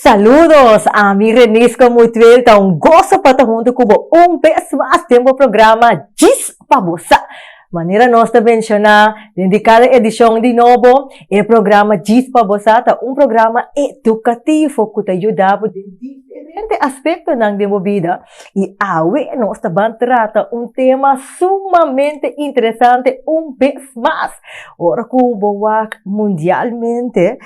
Saludos, ami Renisca Mutuel, ta un goso pa ta hunto cu bo un bes mas den bo programa Djis pa Bo Sa. Manera nos ta menciona den di cada edicion di nobo, e programa Djis pa Bo Sa ta un programa educativo cu ta yuda bo den diferente aspectonan den bo bida. Y awe nos ta ban trata un tema sumamente interesante un bes mas. Ora cu bo wak mundialmente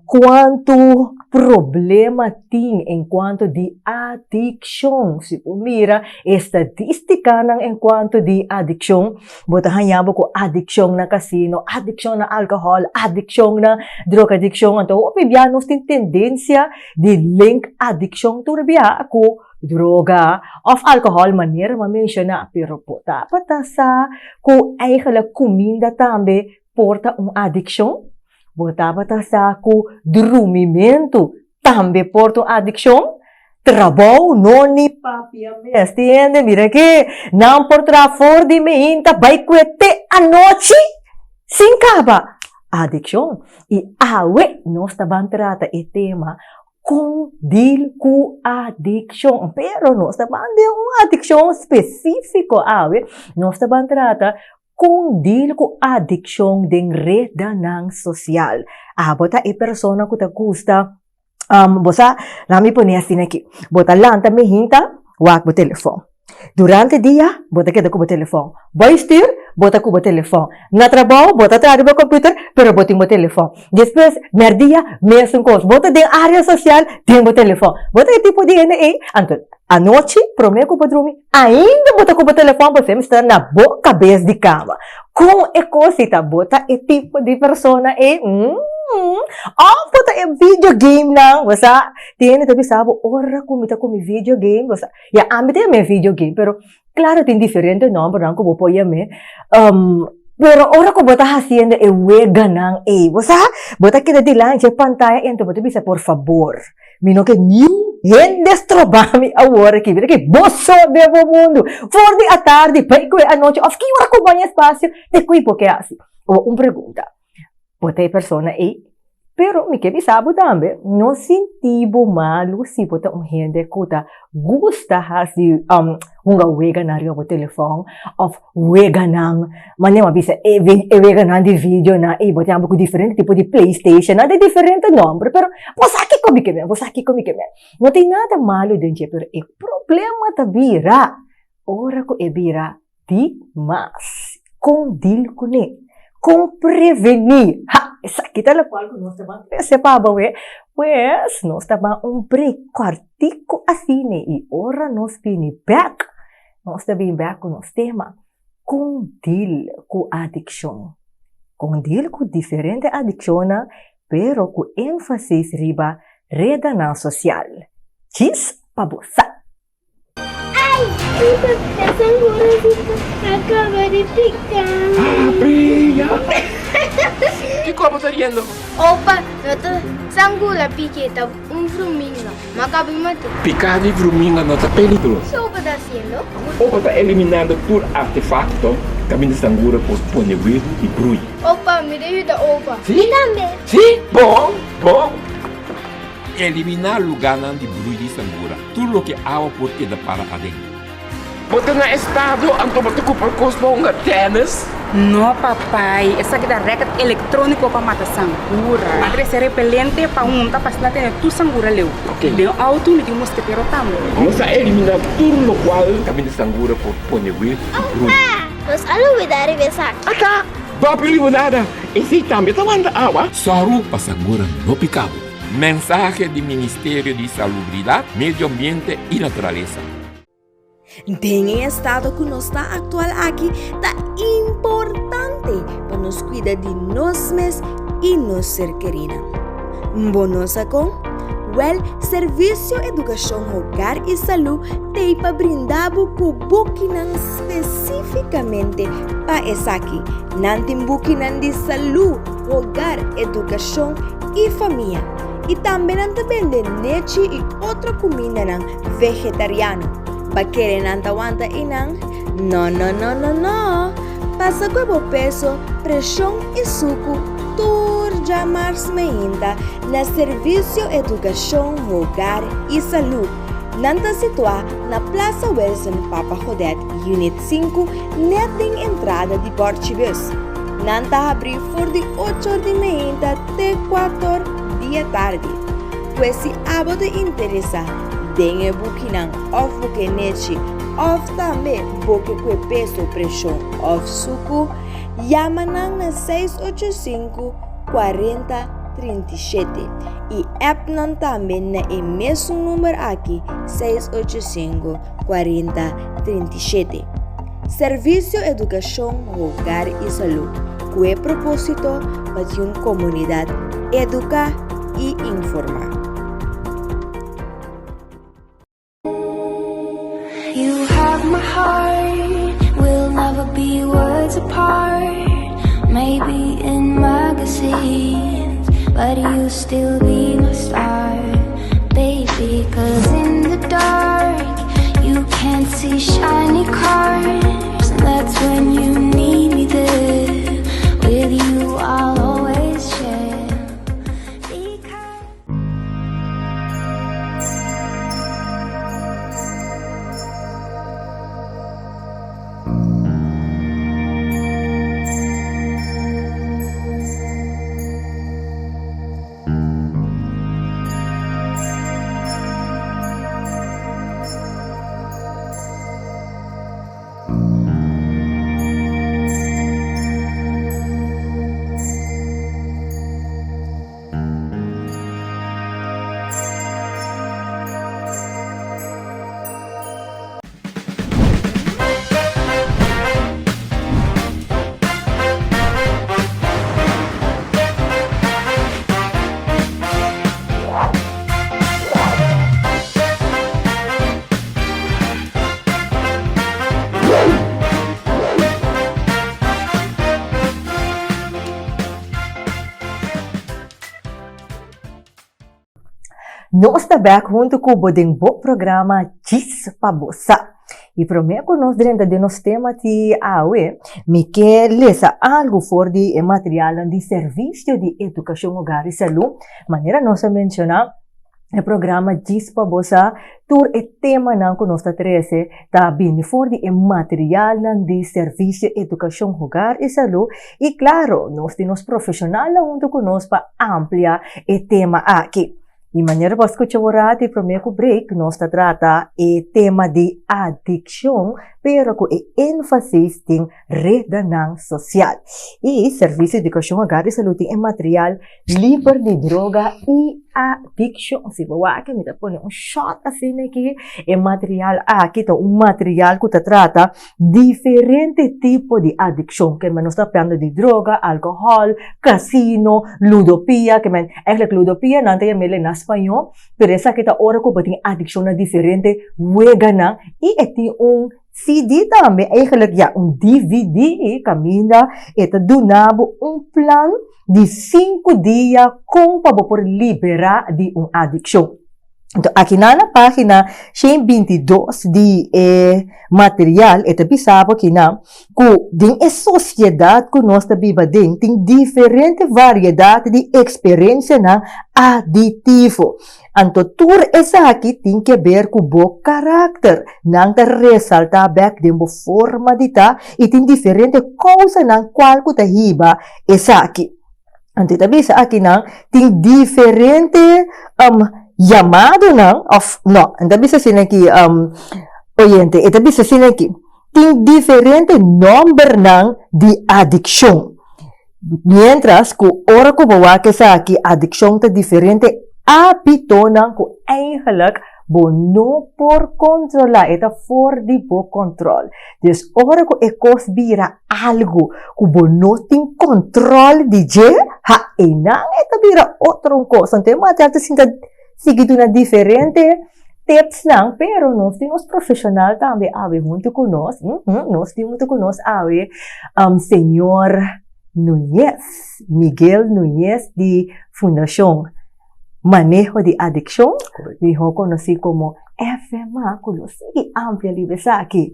cuanto problema tin en cuanto di adiccion. Si bo mira estadisticanan en cuanto di adiccion, bo ta haña bo cu adiccion na casino, adiccion na alcohol, adiccion na drogadiccion. Anto hopi bia nos tin tendencia di link adiccion tur bia cu droga of alcohol manera mi a menciona, pero bo tabata sa cu eigenlijk cuminda tambe por ta un adiccion? Bo tabata sa cu drumimentu tambe por ta un adiccion? Trabou no ni papia mes. Tin hende mira aki, nan por traha for di meinta bai cue te anochi sin caba. Adiccion. Y awe nos ta ban trata e tema con deal cu adiccion. Pero nos ta ban den un adiccion specifico awe. Nos ta ban trata Kon deal ku adikshon den redanan sosial? Abo ta e persona ku ta gusta, bo sa, laat mi pone asina aki, bo ta lanta mehinta, wak bo telefòn. Durante dia, bo ta keda ku bo telefòn. Bai stuur, bo ta ku bo telefòn. Na trabou, bo ta traha riba computer, pero bo tin bo telefòn. Despues, mèrdia, mesun kos. Bo ta den área sosial, den bo telefòn. Bo ta e tipo di hende ei? Anto, Anochi, promé ku bo drumi, ainda bo ta ku bo telefòn pasobra mi sta na bo kabes di kama. Kon e kos ei ta? Bo ta e tipo di persona ei? Umm. Òf bo ta e video game nan? Bo sa, tin hende ta bisa bo ora ku mi ta ku mi video game, bo sa, ya ami ta yam'é video game, pero klaro tin diferente nòmbernan ku bo por yam'é. Pero ora ku bo ta hasiendo e weganan ei, bo sa, bo ta keda dilanti e pantaya ei, anto bo ta bisa por fabor. Mi no ke niun hende stroba mi awor aki. Mira ke bo so den bo mundu. For di atardi bai ku e anochi òf ki ora ku bo haña espasio te kui bo ke hasi. Awor un pregunta, bo ta e persona ei? Pero mi ke bisa bo tambe, no sinti bo malu si bo ta un hende ku ta gusta hasi hunga weganan riba bo telefòn òf weganan, manera mi a bisa e weganan di videonan ei bo tin ku diferente tipo di playstation nan tin diferente nomber pero bo sa kiko mi ke men bo sa kiko mi ke men no tin nada malo den dje pero e problema ta bira ora ku e bira di mas kon deal kuné kon prevení ha esaki ta lokual ku nos ta ban trese pa bo awe pues nos ta ban un break kòrtiku asina i ora nos bini bèk Nos ta bin bek ku nos tema, Kon deal ku adikshon? Kon deal ku diferente adikshonnan pero ku énfasis riba redanan sosial. Djis pa bo sa! Ai! E sangurasito a kaba di pika mi. Kiko bo ta riendo? Opa, no ta sangura piki, ta un vruminga. Ma kabi mati. Piká di vruminga no ta peligroso. Ki opa ta hasiendo? Opa ta eliminando tur artefakto kaminda sangura por pone webu i brui. Opa, mi ta yuda opa. Sí? Mi tambe. Sí? Bon, bon. Eliminá lugánan di brui di sangura, tur loke awa por keda para aden. Bo ta na estado anto bo ta kumpra kos pa hunga tènis? No papai, esaki ta rèket elektróniko pa mata sangura. Mi a trese repelente pa hunta pa asina tene tur sangura leu. Den outo mi tin un mosketero tambe. Nos a eliminá tur lokual kaminda sangura por pone webu i brui. Opa! Nos a lubidá riba esaki. Ata! Bòbi limonada! Esei tambe ta wanta awa? Sòru pa sangura no pika bo. Mensahe di Ministerio di Salubridat, Medio Ambiente i Naturalesa. Den e estado ku nos ta aktual aki ta importante pa nos kuida di nos mes i nos ser kerinan. Bo no sa kon? Wèl, Servisio Edukashon Hogar i Salú t'ei pa brinda bo ku bukinan spesífikamente pa esaki. Nan tin bukinan di salú, hogar, edukashon i famia. I tambe nan ta bende nechi i otro kumindanan vegetariano. Ba kere nan ta wanta einan? No, no, no, no, no! Pasa ku e bo peso, preshon i suku tur. or djamars meinta na Servisio Edukashon Hogar i Salú. Nan ta situá na Plaza Wilson Papa Godet Unit 5 nèt den entrada di Bòrchibus. Nan ta habrí for di ocho or di meinta te kuater di atardi. Pues si abo ta interesá den e bukinan òf bo ke nechi òf tambe bo ke kue peso, preshon òf suku, yama nan na 685 40 37 i app nan tambe na e mesun number aki 685 40 37. Servisio Edukashon Hogar i Salú ku e propósito pa tin un komunidat eduká i informá. You have my heart, we'll never be worlds apart. Maybe in magazines, but you still be my star, baby. Cause in the dark, you can't see shiny cars. And that's when you need me there. With you, I'll always share. Because Nos ta bek huntu ku bo den bo programa Djis pa Bo Sa. I promé ku nos drenta den nos tema di awe, mi ke lesa algu for di e materialnan di Servisio di Edukashon Hogar i Salú. Manera nos a menshoná, e programa Djis pa Bo Sa, tur e temanan ku nos ta trese ta bini for di e materialnan di Servisio Edukashon Hogar i Salú i klaro nos tin nos profeshonalnan huntu ku nos pa amplia e tema aki. I manera bo a skucha bo rati promé ku break nos ta trata e tema di adikshon pero ku e énfasis den redanan sosial. I Servisio Edukashon Hogar i Salú tin e material Liber di droga i adikshon. Si bo wak mi ta pone un shot asina aki. E material aki ta un material ku ta trata diferente tipo di adikshon. Ke men nos ta hablando di droga, alkohòl, kasino, ludopia. Ke men eigenlijk ludopia nan ta yam'el na spañó, pero esaki ta ora ku bo tin adikshon na diferente weganan i e tin un CD tambe, eigenlijk ya un DVD kaminda e ta duna bo un plan di sinku dia kon pa bo por liberá di un adikshon. Anto akinan na página 122 di e material e ta bisa bo kinan ku den e sosiedat ku nos ta biba den tin diferente variedat di eksperensianan aditivo. Anto tur esaki tin ke ber ku bo karakter. Nan ta resaltá bèk den bo forma di ta i tin diferente kousanan kual ku ta hiba Esaki. Anto e ta bisa akinan tin diferente um, yamadonan, of no, e ta bisa asina aki, um, oyente, e ta bisa asina aki, tin diferente nombernan di adikshon. Mientras ku ora ku bo wak esaki, adikshon ta diferente hábitonan ku eigenlijk Bo no por kontrolá, e ta for di bo kòntròl. Dus ora ku e kos bira algu ku bo no tin kòntròl di dje, ha, einan e ta bira otro un kos. Anto e material ta sinta sigui duna diferente tipsnan, pero nos tin nos profeshonal tambe awe huntu ku nos, nos tin huntu ku nos awe señor Nuñez, Miguel Nuñez di Fundashon Maneho di adikshon, mihó konosí komo FMA, ku lo sigui amplia riba esaki.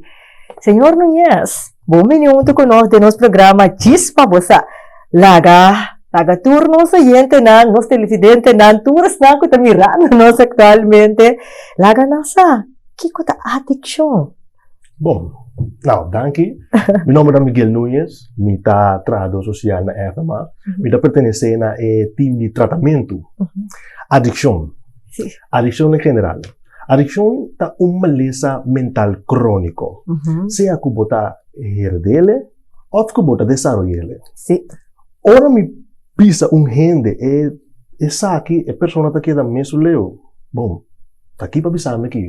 Señor Nuñez, bon bini huntu ku nos den nos programa Djis pa Bo Sa. Laga Laga tur nos oyentenan, nos televidentenan, tur esnan ku ta mirando nos aktualmente, laga nan sa kiko ta adikshon. Bon, nou, danki. Mi nomber ta Miguel Nuñez, mi ta trahador sosial na FMA. Mi ta pertenesé na e team di tratamentu. Adikshon. Adikshon en general. Adikshon ta un malesa mental króniko. Sea ku bo ta herd'ele òf ku bo ta desaroy'ele. Ora mi bisa un hende e esaki, e persona ta keda mesun leu. Bon, ta ki pa bisa mi aki?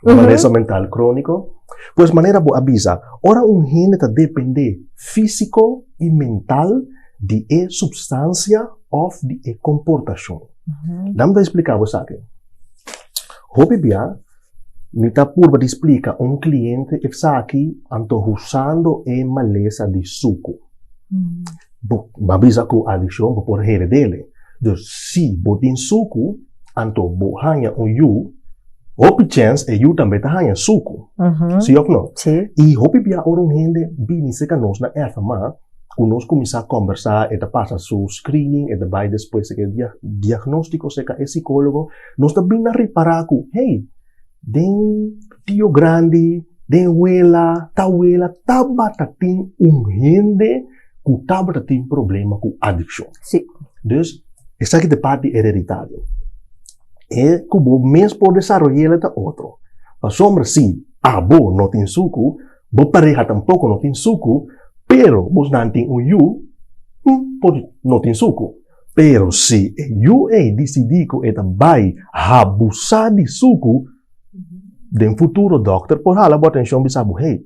Malesa mental króniko. Pues manera bo a bisa, ora un hende ta dependé físiko i mental di e supstansia òf di e komportashon. Dame ta explica bo esaki. Hopi bia mi ta purba di splica un cliente esaki anto husando e malesa di sucu. Bo a bisa cu adiccion bo por heredele. Dus si bo tin sucu anto bo haña un yu, hopi chens e yu tambe ta haña sucu. Si of no? Y hopi bia ora un hende bini cerca nos na FMA, Ku nos kuminsá kòmbersá, e ta pasa su screening, e ta bai despues e diagnóstiko serka e sikólogo, nos ta bin na ripará ku, hey, den tio grandi, den wela, tawela tabata tin un hende ku tabata tin problema ku adikshon. Sí. Dus, esaki ta e parti hereditario. E ku bo mes por desaroy'el ta otro. Pasobra si abo no tin suku, Bo pareha tampoko no tin suku, pero bosnan tin un yu, hm, por no tin suku. Pero si e yu ei disidí ku e ta bai habusá di suku, den futuro dòkter por hala bo atenshon bisa bo, hey,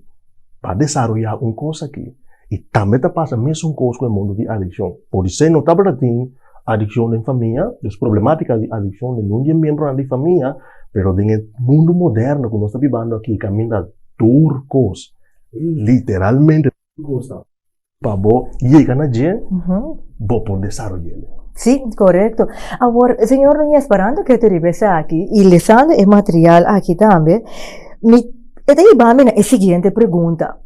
bo a desaroyá un kos aki. I tambe ta pasa mesun kos ku e mundu di adikshon. Podisé no tabata tin adikshon den famia, dus problemátika di adikshon den un di e miembronan di famia, pero den e mundu moderno ku nos ta bibando aki kaminda tur kos, literalmente tur kos ta pa bo yega na dje, bo por desaroy'el. Sí, korekto. Awor, señor Nuñez, parando ketu riba esaki i lesando e material aki tambe, mi e ta hiba mi na e siguiente pregunta.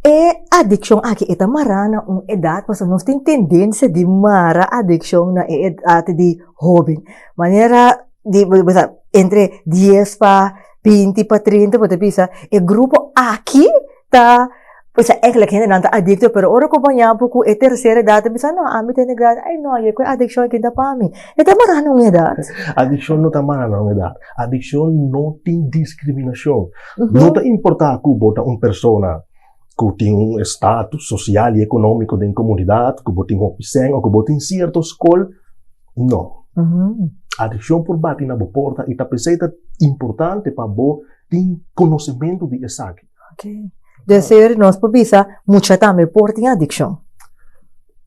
E adikshon aki e ta mará na un edat? Pasobra nos tin tendensia di mara adikshon na e edat di hóben. Manera di bo sa entre dies pa binti pa trinta bo ta bisa e grupo aki ta pues eigenlijk hendenan ta adikto pero ora ku bo ña bo ku e terser edat ta bisa no ami ta hende grandi ay no ku e adikshon aki ta pa mi. E ta mará na un edat. Adikshon no ta mará na un edat. Adikshon no tin diskriminashon. No ta importá ku bo ta un persona ku tin un estatus sosial i ekonómiko den komunidat, ku bo tin hopi sèn òf ku bo tin sierto skol. No. Adikshon por bati na bo porta i ta p'esei ta importante pa bo tin konosementu di esaki. Oké. Desir nos por bisa mucha tambe por tin adikshon.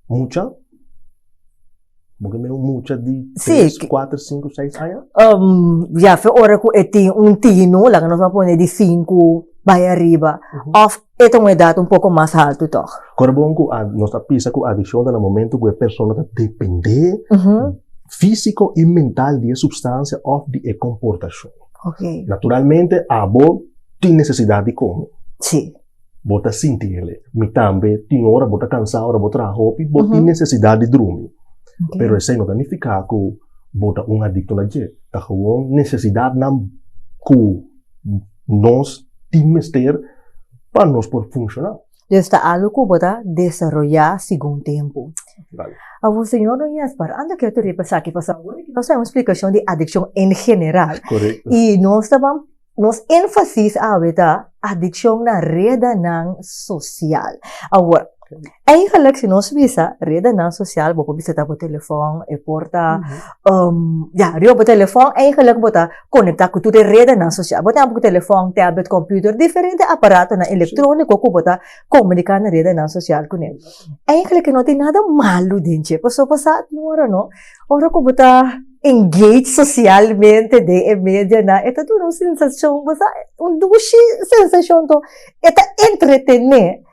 Mucha? Bo ke mira un mucha di tres, kuater, sinku, seis aña? Ya, fe ora ku e tin un tinu, laga nos a pone di sinku bai ariba. Òf e ta un edat un poko mas haltu tòg? Kòrda bon ku nos ta bisa ku adikshon ta na momentu ku e persona ta dependé físiko i mental di e supstansia òf di e komportashon. Naturalmente abo tin nesesidat di kome. Bo ta sinti ele. Mi tambe tin ora bo ta kansa ora bo traha hopi, bo tin nesesidat di drumi. Pero esei no ta nifiká ku bo ta un adikto na dje. Ta gewoon nesesidatnan ku nos tin mester pa nos por funshoná. Dus ta algu ku bo ta desaroyá segun tempu. Awor señor Nuñez, parando ketu riba esaki, pasobra awor nos ta un splikashon di adikshon en general. I nos ta ban Nos énfasis awe ta adikshon na redanan sosial. Awor, eigenlijk si nos bisa redanan sosial, bo por bisa ta bo telefòn, e por ta, ya, riba bo telefòn eigenlijk bo ta konektá ku tur e redanan sosial. Bo ta ku telefòn, tablet, kòmpiuter, diferente aparatonan elektróniko ku bo ta komuniká na redanan sosial kuné. Eigenlijk no tin nada malu den dje, pasobra bo sa tin ora no, ora ku bo ta engage socialmente den e medianan, e ta duna un sensacion, bo sa, un dushi sensacion to, e ta entretene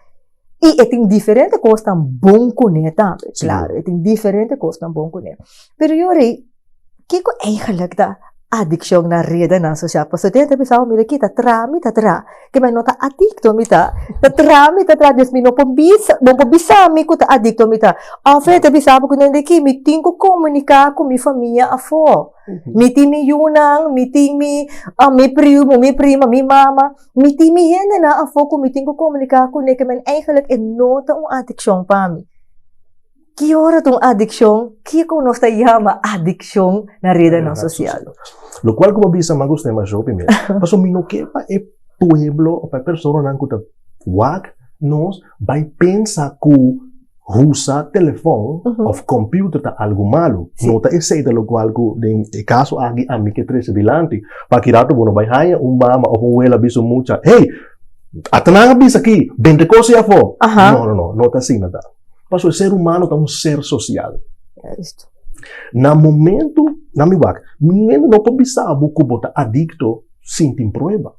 y e tin diferente cosnan bon cune tambe, claro, e tin diferente cosnan bon cune. Pero yo rei, kico eigenlijk ta. adikshon na redenan sosial? Pasobra tin hende ta bisa, oh mira aki ta tra mi ta tra, ke mi no ta adikto mi ta, ta tra mi ta tra, dus mi no por bisa, bo por bisa mi ku ta adikto mi ta. Òf hende ta bisa bo ku nende aki mi tin ku komuniká ku mi famia afó, mi tin mi yunan, mi tin mi mi primo, mi prima, mi mama, mi tin mi hendenan afó ku mi tin ku komuniká kuné, ke men eigenlijk e no ta un adikshon pa mi. Ki ora ta un adikshon? Kiko nos ta yama adikshon na redenan sosial? Lokual ku bo bisa mi a gusta e masho primero. Pasobra mi no ke pa e pueblo o pa e personanan ku ta wak nos bai pensa ku usa telefòn òf kòmpiuter ta algu malu. No ta esei ta lokual ku den e kaso aki ami ke trese dilanti. Pa ki rato bo no bai haña un mama òf un wela bisa un mucha, hey, ata nan a bisa aki, bende kos ei afó. No, no, no, no ta asina ta. Pasobra e ser humano ta un ser sosial. Juist. Na momento, na mi wak, mi hende no por bisa bo ku bo ta adikto sin tin prueba.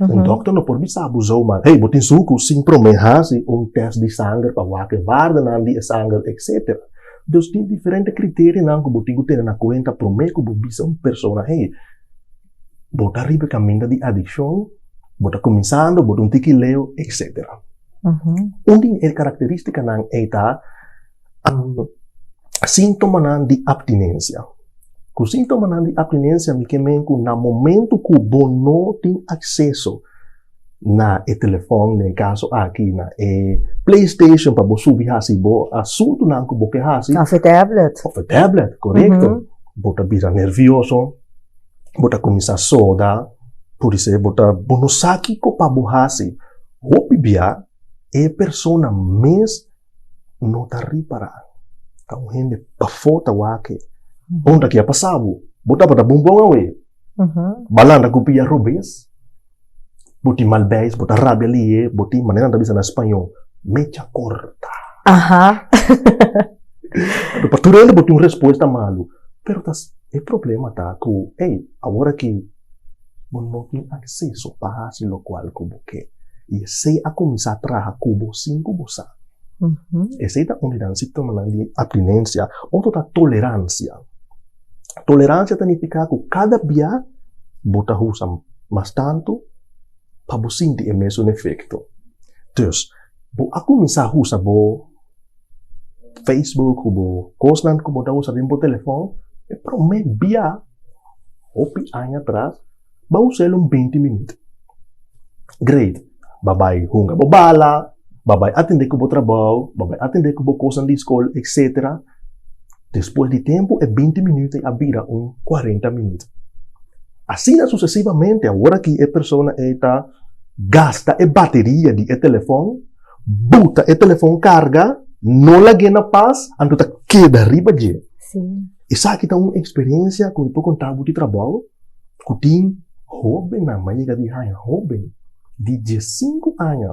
Un dokter no por bisa bo zomaar, hey, bo tin suku sin promé hasi un tèst di sanger pa wak e waardenan di e sanger, etcetera. Dus tin diferente kriterianan ku bo tin ku tene na kuenta promé ku bo bisa un persona, hey, Bo ta riba e kaminda di adikshon, bo ta kuminsando, bo ta un tiki leu, etcetera. Un di e karakteristikanan ei ta síntomanan di aptinensia. Ku síntomanan di aptinensia mi ke men ku na momentu ku bo no tin akseso na e telefòn, den e kaso aki na e PlayStation pa bo subi hasi bo asuntunan ku bo ke hasi. Òf e tablet. Òf e tablet, korekto. Bo ta bira nervioso. Bo ta kuminsá soda, podisé bo ta, bo no sa kiko pa bo hasi. Hopi bia e persona mes no ta ripará. Ta un hende pafó ta wak e. Unda ki a pasa bo? Bo tabata bon bon awe. Bo a landa ku pia robes. Bo tin mal beis, bo ta rabia lihe, bo tin, manera nan ta bisa na spañó, mecha korta. Aha. Anto pa tur hende bo tin un respuesta malu. Pero ta e problema ta ku, ey, awor aki bo no tin akseso pa hasi lokual ku bo ke. I esei a kuminsá traha ku bo sin ku bo sa. Esei ta un di nan síntomanan di aptinensia. Otro ta toleransia. Toleransia ta nifiká ku kada bia bo ta usa mas tantu pa bo sinti e mesun efekto. Dus, bo a kuminsá usa bo Facebook ku bo kosnan ku bo ta usa den bo telefòn, e promé bia hopi aña atras bo a usa el un binti minüt. Great! Bo a bai hunga bo bala, bo a bai atendé ku bo trabou, bo a bai atendé ku bo kosnan di skol, etsetera. Despues di tempu e binti minüt ei a bira un kuarenta minüt. Asina susesivamente, awor aki e persona ei ta gasta e bateria di e telefòn, buta e telefòn karga, no lag'é na pas, anto ta keda riba dje. Esaki ta un eksperensia ku mi por konta bo di trabou ku tin hóbennan, mi a yega di haña hóben di diesinku aña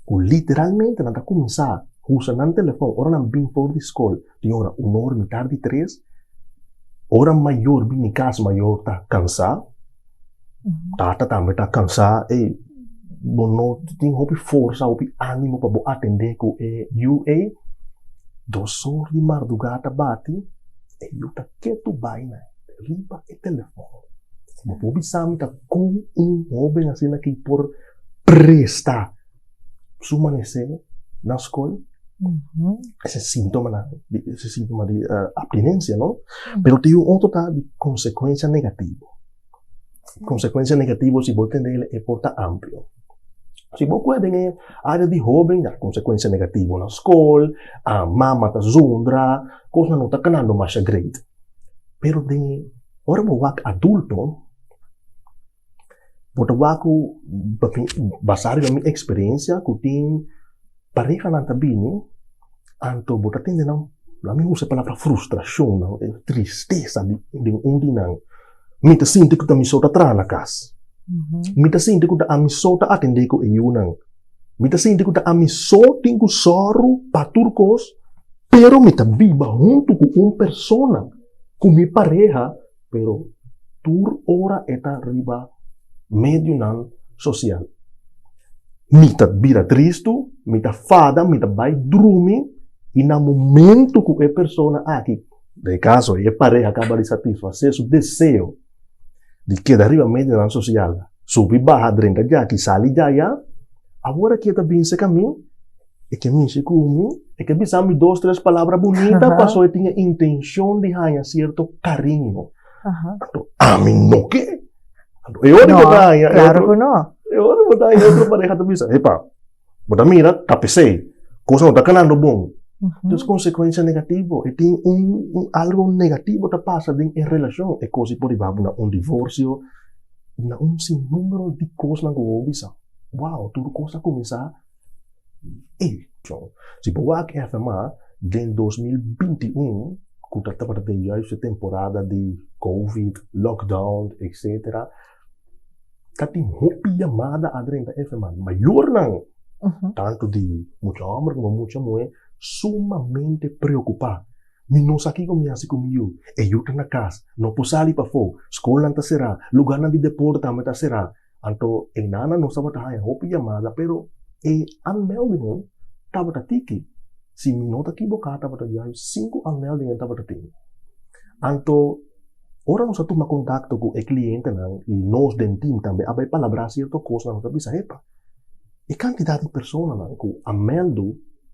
ku literalmente nan ta kuminsá usa nan telefòn ora nan bin for di skol, tin ora un ora, mitar di tres, ora mayor bini kas mayor ta kansá, tata tambe ta kansá, ey bo no tin hopi forsa, hopi ánimo pa bo atendé ku e yu ey, dos or di mardugá ta bati, e yu ta ketu bai na riba e telefòn. Bo por bisa mi ta kon un hóben asina ki por presta su manesé na skol, ese síntomanan, ese síntoma di abstinensia, no? Pero tin un otro ta di konsekuensia negativo. Konsekuensia negativo si bo tende e por ta amplio. Si bo kue den e área di hóben, ya konsekuensia negativo na skol, mama ta zundra, kosnan no ta kanando masha great. Pero den ora bo wak adulto, Bo ta wak ku basá riba mi eksperensia ku tin parehanan ta bini, anto bo ta tende nan, laat mi usa e palabra frustrashon nan, e tristesa den un di nan. Mi ta sinti ku ta mi so ta traha na kas. Mi ta sinti ku ta ami so ta atendé ku e yunan. Mi ta sinti ku ta ami so tin ku sòru pa tur kos, pero mi ta biba huntu ku un persona, ku mi pareha. Pero tur ora e ta riba medionan sosial. Mi ta bira tristu, mi ta fada, mi ta bai drumi i na momento ku e persona aki, den e kaso e pareha kaba di satisfasé su deseo. di keda riba medionan sosial, subi baha drenta djaki sali djaya, awor aki e ta bin serka mi, e ke mishi ku mi, e ke bisa mi dos tres palabra bunita paso e tin e intenshon di haña sierto kariño. Anto ami no ke. Anto e ora bo ta haña, Claro ku no. E ora bo ta haña otro pareha ta bisa, epa, Bo ta mira, ta p'esei. Kos no ta kanando bon. Dus konsekuensia negativo. E tin un, un algo negativo ta pasa den e relashon. E kos ei por hiba bo na un divorsio, na un sinnumero di kosnan ku bo bisa, wow, tur kos a kuminsá ei. Si bo wak FMA den 2021, ku ta tabata den juiste temporada di covid, lockdown, etcetera, Ta tin hopi yamada a drenta e feman. Mayornan, tantu di mucha hòmber komo mucha muhé, sumamente preokupá. Mi no sa kiko mi hasi ku mi yu. E yu ta na kas, no por sali pafó, skolnan ta será, lugánan di deporte tambe ta será. Anto e nana nos tabata haña hopi yamada, pero e aanmeldingen tabata tiki. Si mi no ta kiboká tabata juist sinku aanmeldingen tabata tin. Anto Ora nos a tuma kontakto ku e klientenan i nos den tim tambe a bai palabrá sierto kosnan, nos a bisa, Epa, e kantidat di personanan ku a mèldu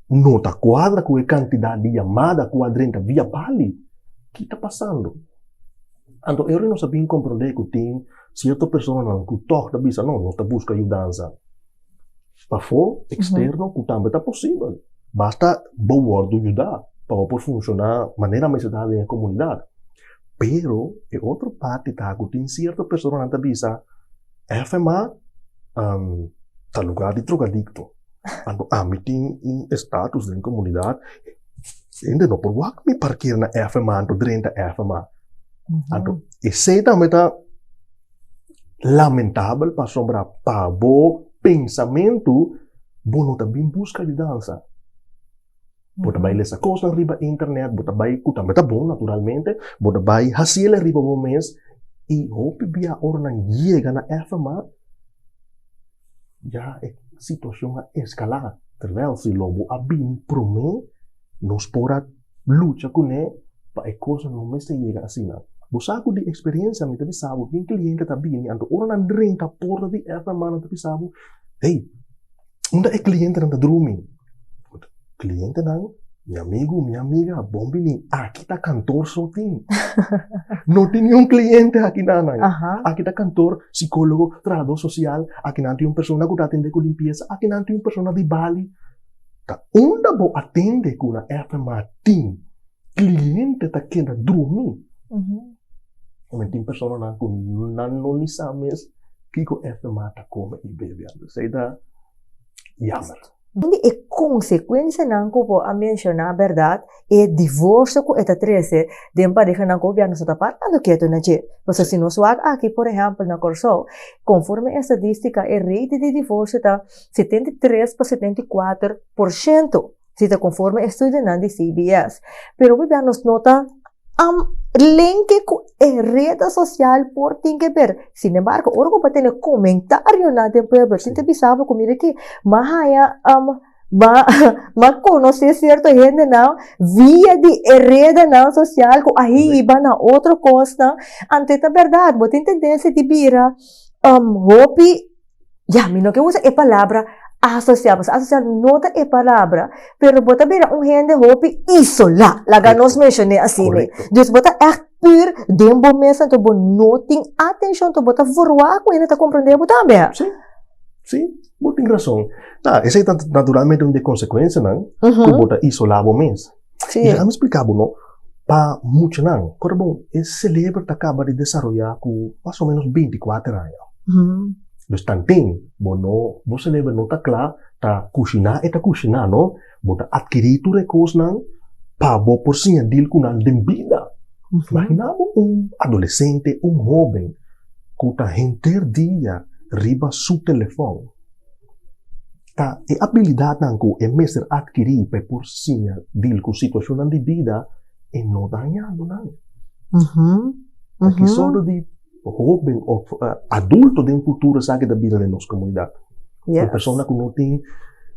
no ta kuadra ku e kantidat di yamada ku a drenta via Bali. Ki ta pasando? Anto e ora nos a bin komprondé ku tin sierto personanan ku tòg ta bisa, No, nos ta buska yudansa. Pafó, eksterno, ku tambe ta posibel. Basta bo wòrdu yudá pa bo por funshoná manera mester ta den e komunidat. Pero e otro parti ta ku tin sierto personanan ta bisa, FMA ta lugá di drogadikto. Anto ami tin un estatus den komunidat, hende no por wak mi parker na FMA anto drenta FMA. Anto esei tambe ta. Lamentabel pasobra pa bo pensamentu bo no ta bin buska yudansa. Bo ta bai lesa kosnan riba internet, bo ta bai, ku tambe ta bon naturalmente, bo ta bai hasiel riba bo mes i hopi bia ora nan yega na FMA ya e situashon a eskalá. Terwel si lo bo a bini promé nos por a lucha kuné pa e kosnan no mester yega asina. Bo sa ku di eksperensia mi ta bisa bo tin kliente ta bini anto ora nan drenta porta di FMA nan ta bisa bo, hey, unda e klientenan ta drumi? Klientenan, mi amigu, mi amiga, bon bini, aki ta kantor so tin. No tin niun kliente aki nan. Aki ta kantor, sikólogo, trahadó sosial, aki nan tin un persona ku ta atendé ku limpiesa, aki nan tin un persona di bali. Ta unda bo a tende ku na FMA tin kliente ta keda drumi? Men tin personanan ku nan no ni sa mes kiko FMA ta kome i bebe. Anto esei ta jammer. Un di e konsekuensianan ku bo a menshoná bèrdat, e divorsio ku e ta trese den parehanan ku gobièrnu no ta parando ketu na dje. Pasobra si nos wak aki por ehèmpel na Kòrsou, konforme estadístika e rate di divorsio ta 73 pa 74%, si ta konforme estudionan di CBS. Pero hopi bia nos no ta linke ku e reda sosial por tin ke ber. Sin embargo, ora ku bo tene komentarionan den pueblo, tin ta bisa bo ku mira ki, m'a haña m'a konosé sierto hendenan via di e redanan sosial ku a hiba na otro kosnan. Anto e ta bèrdat, bo tin tendensia di bira hopi Ya, mi no ke usa e palabra asosial, pasobra asosial no ta e palabra, pero bo ta bira un hende hopi isolá, laga nos menshoné asina. Dus bo ta ègt pur den bo mes, anto bo no tin atenshon, anto bo ta verwagt ku hende ta komprendé bo tambe. Sí, sí, bo tin rason. Ta, esei ta naturalmente un di e konsekuensianan ku bo ta isolá bo mes. Sí. I laga mi splika bo no, pa muchanan, kòrda bon, e seleber ta kaba di desaroyá ku mas o ménos 24 aña. Dus tanten bo no, bo seleber no ta kla, ta kushiná e ta kushiná no, bo ta atkirí tur e kosnan pa bo por siña dil ku nan den bida. Imaginá bo un adolesente, un hóben ku ta henter dia riba su telefòn. Ta e abilidatnan ku e mester atkirí pa e por siña dil ku situashonnan di bida, e no ta hañando nan. Ta ki sorto di hóben òf adulto den futuro esaki ta bira den nos komunidat? Un persona ku no tin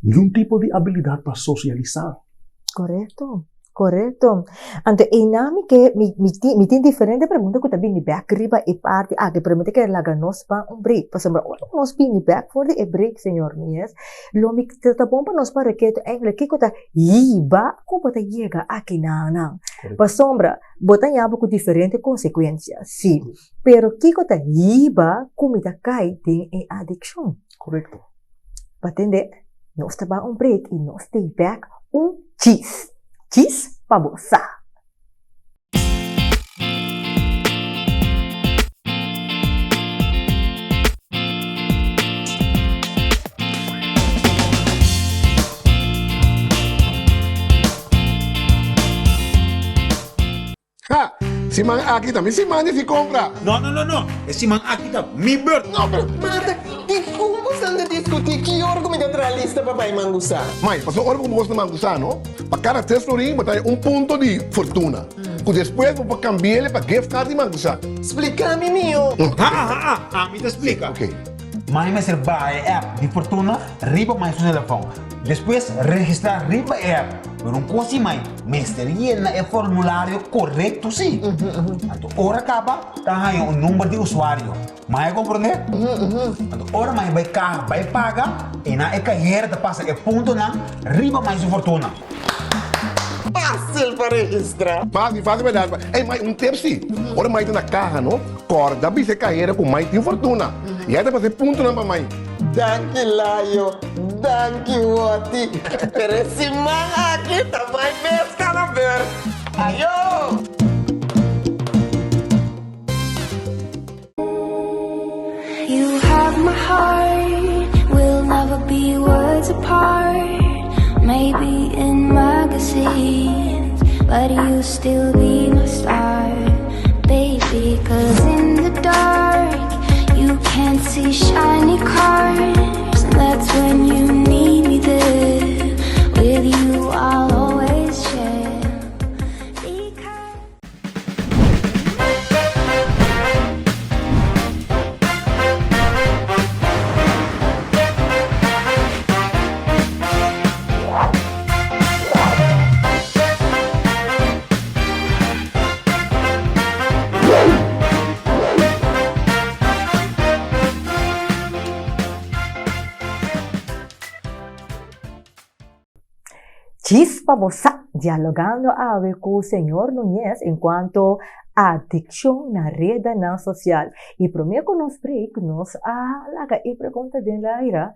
niun tipo di abilidat pa sosialisá. Korekto. Korekto. Anto einan mi ke mi mi tin mi tin diferente pregunta ku ta bini bèk riba e parti aki, pero mi ta kere laga nos ban un break, pasobra ora ku nos bini bèk for di e break, señor Nuñez, lo mi ta ta bon pa nos para ketu eigenlijk kiko ta hiba ku bo ta yega aki nan nan. Pasobra bo ta yaba ku diferente konsekuensia, si, pero kiko ta hiba ku mi ta kai den e adikshon? Korekto. Bo a tende? Nos ta ban un break i nos stay back un djis. Djis pa bo sa. Ha! Siman aki ta mi siman di si compra. No, no, no, no. E siman aki ta mi beurt. No, pero. Mata, dikon boso ta diskutí ki ora ku mi ta traha lista pa bai mangusá? Mai, pasobra ora ku bo gosta mangusá, no? Pa kada tres florin bo ta haña un punto di fortuna, ku despues bo por kambi'el pa gift card di mangusá. Splika mi mihó. Ha, ha, ha, ami ta splika. Oké. Mai mester baha e app di Fortuna riba mai su telefòn. Despues registrá riba e app. Pero un kos si mai, mester yena e formulario korekto si. Anto ora kaba ta haña un number di usuario. Mai a komprondé? Anto ora mai bai kaha bai paga, einan e kahera ta pasa e puntonan riba mai su fortuna. Fásil pa registrá. Fásil, fásil pa dar. Ey, mai, un tip si. Ora mai ta na kaha, no, kòrda bisa e kahera ku mai tin fortuna. I ei ta pasa e puntonan pa mai. Danki Layo, danki Wotty, pero e siman aki ta bai mes kana beurt. Ayo! You have my heart, we'll never be worlds apart. Maybe in magazines, but you still be my star, baby. Cause in the dark, you can't see shiny cars. And that's when you need me there. With you, I'll always share. Because Djis pa bo sa, dialogando awe ku señor Nuñez enkuanto adikshon na redanan sosial. I promé ku nos break nos a laga e pregunta den laira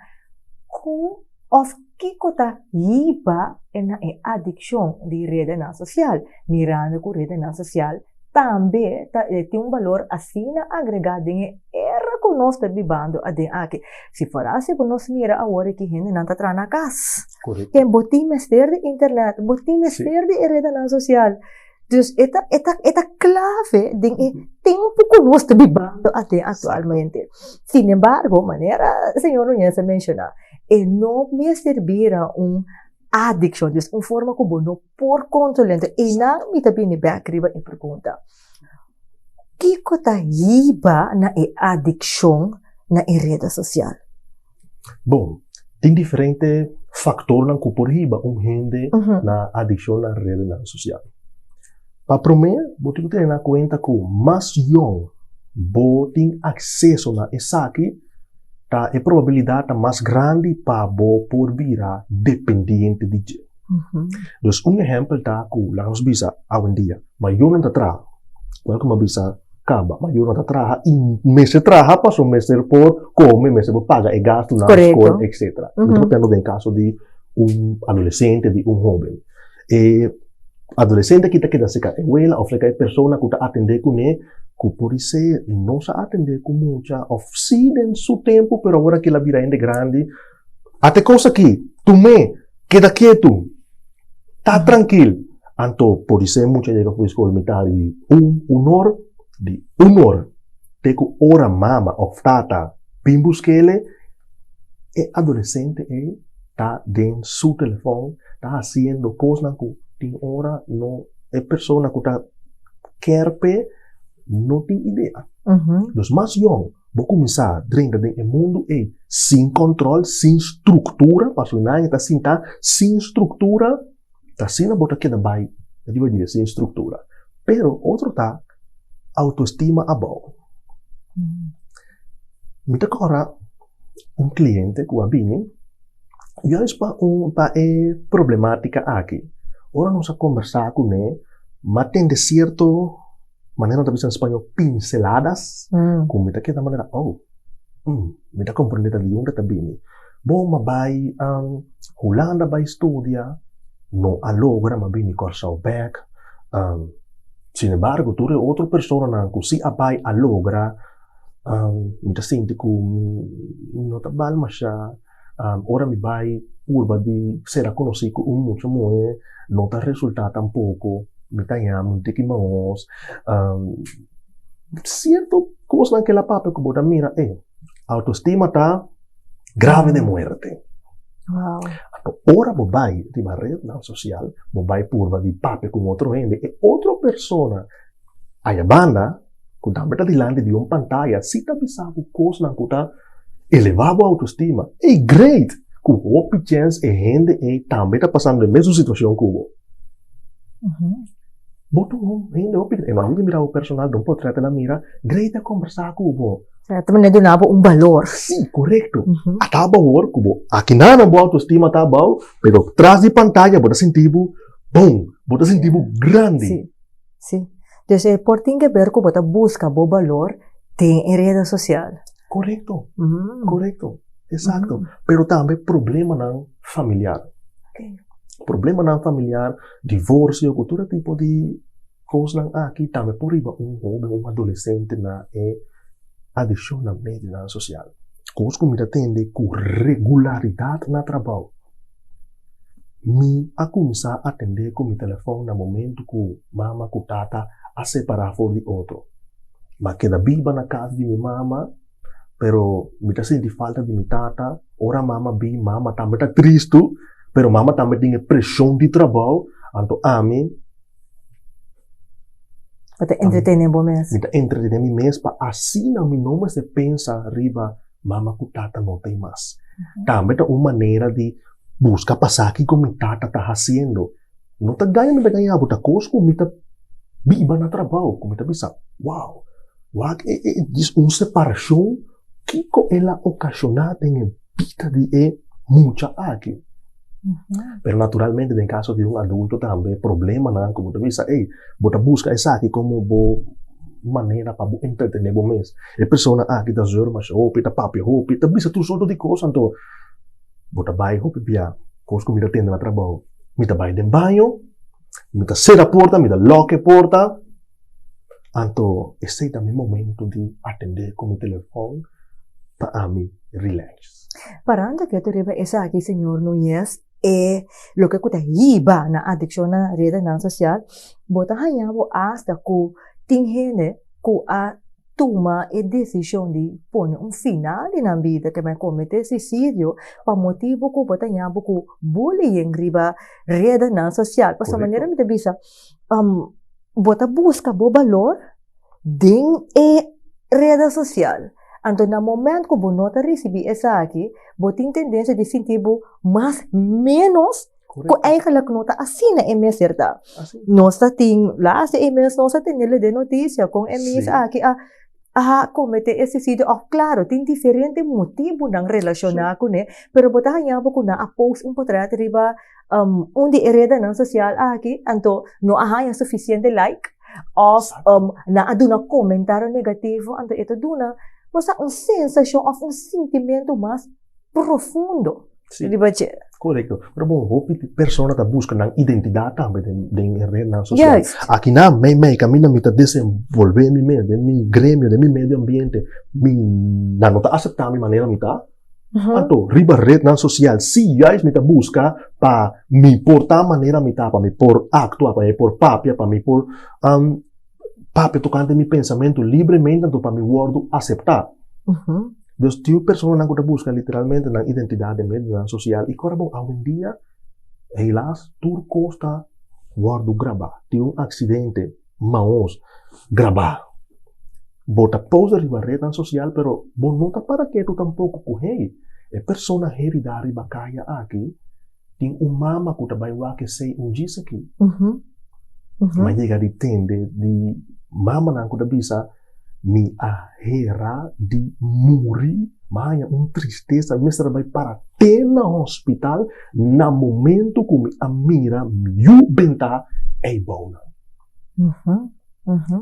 ku òf kiko ta hiba na e adikshon di redanan sosial, mirando ku redanan sosial tambe ta tin un balor asina agregá den e era ku nos ta bibando aden aki. Si for asi ku nos mira awor aki hendenan ta traha na kas. Ken bo tin mester di internet, bo tin mester di e redanan sosial. Dus e ta e ta e ta klave den e tempu ku nos ta bibando aden aktualmente. Sin embargo, manera señor Nuñez a menshoná, e no mester bira un adikshon, dus un forma ku bo no por kontrolá. Enton einan mi ta bini bèk riba e pregunta, kiko ta hiba na e adikshon na e reda sosial? Bon, tin diferente faktornan ku por hiba un hende na adikshon na redenan sosial. Pa promé, bo tin ku tene na kuenta ku mas yòn bo tin akseso na esaki, ta e probabilidat ta mas grandi pa bo por bira dependiente di dje. Dus un ehèmpel ta ku laga nos bisa awendia, mayornan ta traha, igual ku mi a bisa kaba, mayornan ta traha i mester traha pasobra mester por kome, mester por paga e gastunan, skol, etcetera. Mi ta papiando den kaso di un adolesente, di un hoben. E adolesente aki ta keda serka e wela òf serka e persona ku ta atendé kuné, ku podisé no sa atendé ku mucha òf si den su tempu pero awor aki el a bira hende grandi. Ata e kos aki, tum'é, keda ketu, ta trankil. Anto podisé mucha yega for di skol mitar di un, un or, di un or te ku ora mama òf tata bin busk'el, E adolesente ei ta den su telefòn, ta hasiendo kosnan ku tin ora no e persona ku ta kèr p'e no tin idea. Dus mas yòn bo kuminsá drenta den e mundu ei sin kòntròl, sin struktura, pasobra nan e ta sinta sin struktura, ta asina bo ta keda bai. Riba dje sin struktura. Pero otro ta autoestima abou. Mi ta kòrda un kliente ku a bini juist pa un pa e problematika aki. Ora nos a kombersá kuné, m'a tende sierto manera nan ta bisa na spañó pinceladas ku mi ta keda manera oh, mi ta komprendé ta di unda ta bini. Bo m'a bai Hulanda bai studia, no a logra, m'a bini Kòrsou bèk. Sin embargo, tur e otro personanan ku si a bai a logra, mi ta sinti ku mi no ta bal masha. Ora mi bai purba di sera konosí ku un mucha muhé, no ta resultá tampoko, mi ta yama un tiki mahos. Sierto kosnan ku el a papia ku bo ta mira, ey, autoestima ta grave de muerte. Anto ora bo bai riba rednan sosial, bo bai purba di papia ku un otro hende, e otro persona aya banda ku tambe ta dilanti di un pantaya si ta bisa bo kosnan ku ta elevá bo autoestima. Ey great! Ku hopi chèns e hende ey tambe ta pasando e mesun situashon ku bo. Bo ta un hende hopi e no a mira bo personal, den un potrèt el a mira, great a kombersá ku bo. Ta manera duna bo un balor. Sí, korekto. A ta abou ku bo akinanan bo autoestima ta abou, pero tras di pantaya bo ta sinti bo bon, bo ta sinti bo grandi. Sí, sí. Dus e por tin ke ber ku bo ta buska bo balor den e reda sosial. Korekto, korekto, esakto. Pero tambe problemanan familiar. Problemanan familiar, divorsio ku tur e tipo di kosnan aki tambe por riba un hoben, un adolesente na e adikshon na medionan sosial. Kos ku mi ta tende ku regularidat na trabou. Mi a kuminsá atendé ku mi telefòn na momentu ku mama ku tata a separá for di otro. Mi a keda biba na kas di mi mama, pero mi ta sinti falta di mi tata. Ora mama bin, mama tambe ta tristu, pero mama tambe tin e preshon di trabou, anto ami. Bo ta entretené bo mes. Mi ta entretené mi mes pa asina mi no mester pensa riba mama ku tata no ta ei mas. Tambe ta un manera di buska pa sa kiko mi tata ta hasiendo. No ta gaña mi ta gaña bo, ta kos ku mi ta biba na trabou, ku mi ta bisa, wow, wak e e djis un separashon kiko el a okashoná den e bida di e mucha aki. Pero naturalmente den kaso di un adulto tambe problemanan ku bo ta bisa, ey, bo ta buska esaki komo bo manera pa bo entretené bo mes. E persona aki ta zeur masha hopi, ta papia hopi, ta bisa tur sorto di kos, anto bo ta bai hopi bia kos ku mi ta tende na trabou. Mi ta bai den baño, mi ta sera porta, mi ta lòk e porta, anto esei ta mi momento di atendé ku mi telefòn pa ami relax. Parando ketu riba esaki señor Nuñez, e loke ku ta hiba na adikshon na redenan sosial, bo ta haña bo asta ku tin hende ku a tuma e desishon di pone un final di nan bida, ke bai komete suisidio pa motibu ku bo ta haña bo ku bullying riba redenan sosial. Pasobra manera mi ta bisa, bo ta buska bo balor den e reda sosial. Anto na moment ku bo no ta risibí esaki, bo tin tendensia di sinti bo mas ménos ku eigenlijk no ta asina e mester ta. Nos ta tin, laatste e mes nos a tenele den notisia kon e mis aki a a kometé e suisidio òf klaro tin diferente motibunan relashoná kuné, pero bo ta haña bo ku nan a post un potrèt riba un di e redanan sosial aki, anto no a haña sufisiente like òf nan a duna komentario negativo, anto e ta duna bo sa un sensashon òf un sintimentu mas profundo riba dje. Korekto. Pero bon, hopi persona ta buska nan identidat tambe den e rednan sosial. Aki nan meimei kaminda mi ta desenvolvé mi mes den mi gremio, den mi medio ambiente, mi nan no ta aseptá mi manera mi ta. Anto, riba rednan sosial, si juist mi ta buska pa mi por ta manera mi ta, pa mi por aktua, pa mi por papia, pa mi por papia tokante mi pensamentu libremente, anto pa mi wòrdu aseptá. Dus tin personanan ku ta buska literalmente nan identidat den medionan sosial i kòrda bon, awendia, helaas, tur kos ta wòrdu grabá. Tin un aksidente. Maos, grabá. Bo ta post riba rednan sosial pero bo no ta para ketu tampoko ku hey, e persona heridá riba kaya aki tin un mama ku ta bai wak esei un djis aki. Mi a yega di tende di mamanan ku ta bisa, Mi a hera di muri, mi a haña un tristesa, mi mester a bai para te na hospital na momento ku mi a mira mi yu bentá eibounan.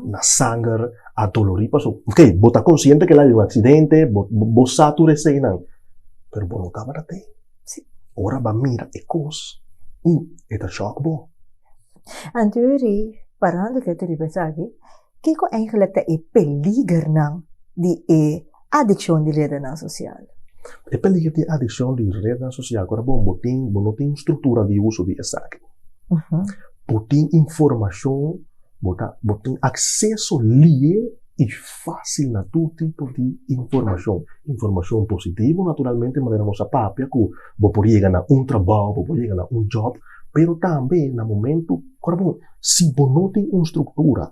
Na sanger a dolorí paso, ok, bo ta konsiente ku el a haña un aksidente, bo bo sa tur eseinan, pero bo no tabata te. Ora bo a mira e kos, e ta shòk bo. Anto parando ketu riba esaki, kiko eigenlijk ta e peligernan di e adikshon di redenan sosial? E peliger di e adikshon di redenan sosial ku ora bo bo tin bo no tin un struktura di uso di esaki. Bo tin informashon, bo ta bo tin akseso lie i fásil na tur tipo di informashon. Informashon positivo naturalmente manera nos a papia ku bo por yega na un trabou, bo por yega na un jòb, pero tambe na momento ku ora bo si bo no tin un struktura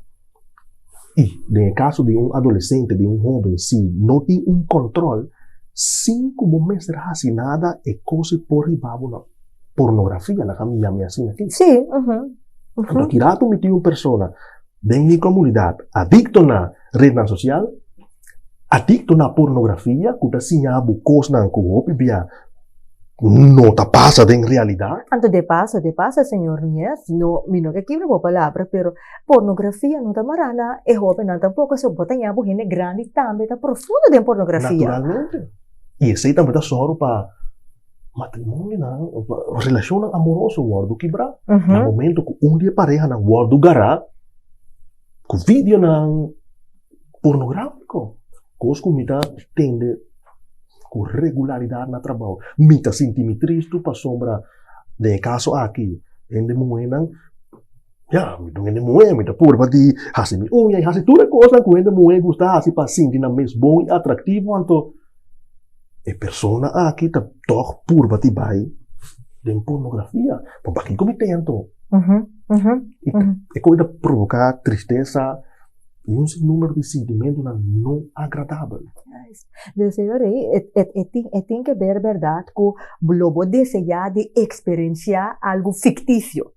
i den e kaso di un adolesente, di un hóben si no tin un kòntròl sin ku bo mester hasi nada e kos ei por riba bo na pornografia, laga mi yama asina aki. Sí. Anto ki rato mi tin un persona den mi komunidat adikto na retnan sosial, adikto na pornografia ku ta siña bo kosnan ku hopi bia no ta pasa den realidat. Anto de paso, de paso señor Nuñez, no, mi no ke kibra bo palabra, pero pornografia no ta mará na e hóbennan tampoko, so bo ta ña bo hende grandi tambe ta profundo den pornografia. Naturalmente. I esei tambe ta sòru pa matrimonionan, relashonnan amoroso wòrdu kibrá. Na momento ku un di e parehanan wòrdu gará ku videonan pornográfiko, kos ku mi ta tende ku regularidat na trabou. Mi ta sinti mi tristu pasobra den e kaso aki hende muhénan, ya, mi ta un hende muhé, mi ta purba di hasi mi uña i hasi tur e kosnan ku hende muhé gusta hasi pa sinti nan mes bon i atraktivo, anto E persona aki ta tòg purba di bai den pornografia. Pa pakiko mi ten anto? E kos ta provoká tristesa i un sinnúmero di sintimentunan no agradabel. Dus e ora ei e tin ke ber bèrdat ku lo bo deseá di eksperensiá algu fiktisio.